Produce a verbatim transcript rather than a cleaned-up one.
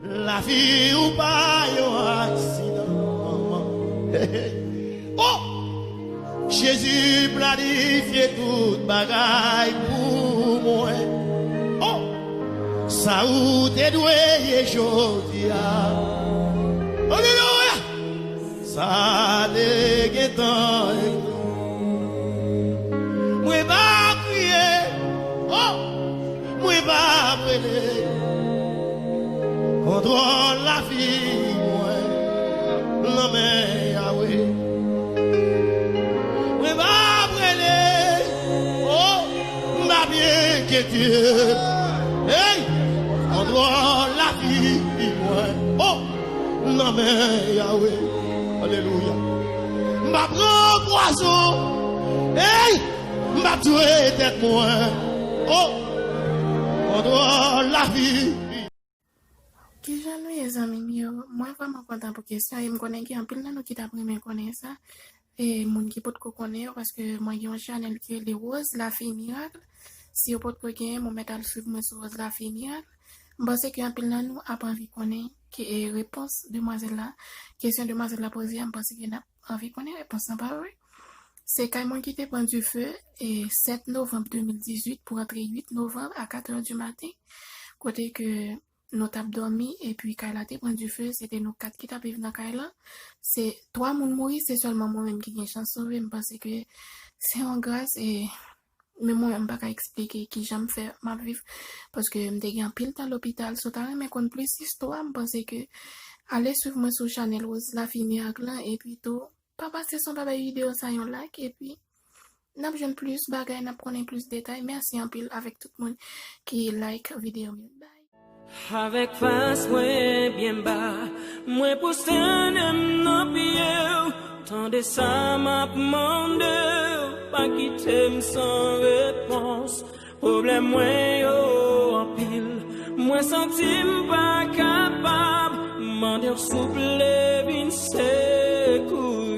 Lavi ou pa yon aksidan, manman. Oh! Jezi planifye tout bagay pou mwen. Oh! Sa ou te dwe ye jodi a. Alelouya! Sa te gentan ekri. Mwen pa kriye. Oh! Mwen pa rele. Kontwòl lavi mwen nan men Yawe. Mwen pa rele. Oh, m pa byen enkyete. Hey, kontwòl lavi mwen. Oh, nan men Yawe. Alelouya. M pa pran pwazon. Hey, m pa tire tèt mwen. Oh, kontwòl lavi. Kijan nou ye zanmi m yo? Mwen vrèman kontan pou kesyon e m konnen gen anpil nan nou ki t ap renmen konnen sa. E moun ki potko konnen yo, paske mwen gen yon chanèl ki rele Rose Lafi Mirak. Si yo potko genyen, mwen mèt al swiv mwen sou Rose Lafi Mirak. M panse ke anpil nan nou ap anvi konnen ke e, repons demwazèl la, kesyon demwazèl la poze a, m panse ke n ap anvi konnen repons lan, pa vre? Se kay mwen ki te pran dife e sèt novanm de mil dizuit pou rantre uit novanm a katrè di maten, kote ke nou t ap dòmi epi kay la te pran dife, se te nou kat ki t ap viv nan kay lan. Se twa moun mouri, se sèlman mwen menm ki gen chans sove. M panse ke se yon gras e menm mwen menm m pa ka eksplike kijan m fè m ap viv, paske m te gen anpil tan lopital. Si w ta renmen konn plis istwa, m panse ke ale swiv mwen sou chanèl Rose Lafi Mirak lan epi tou pa pase san pa bay videyo sa yon like epi n ap jwenn plis bagay, n ap konnen plis detay. Mèsi anpil avèk tout moun ki like videyo m yo. Bye. Avèk fas mwen byen ba, mwen pwostène m nan pye w. Tande sa m ap mande w, pa kite m san repons. Pwoblèm mwen yo anpil, mwen santi m pa kapab. Mande w souple vin sekou.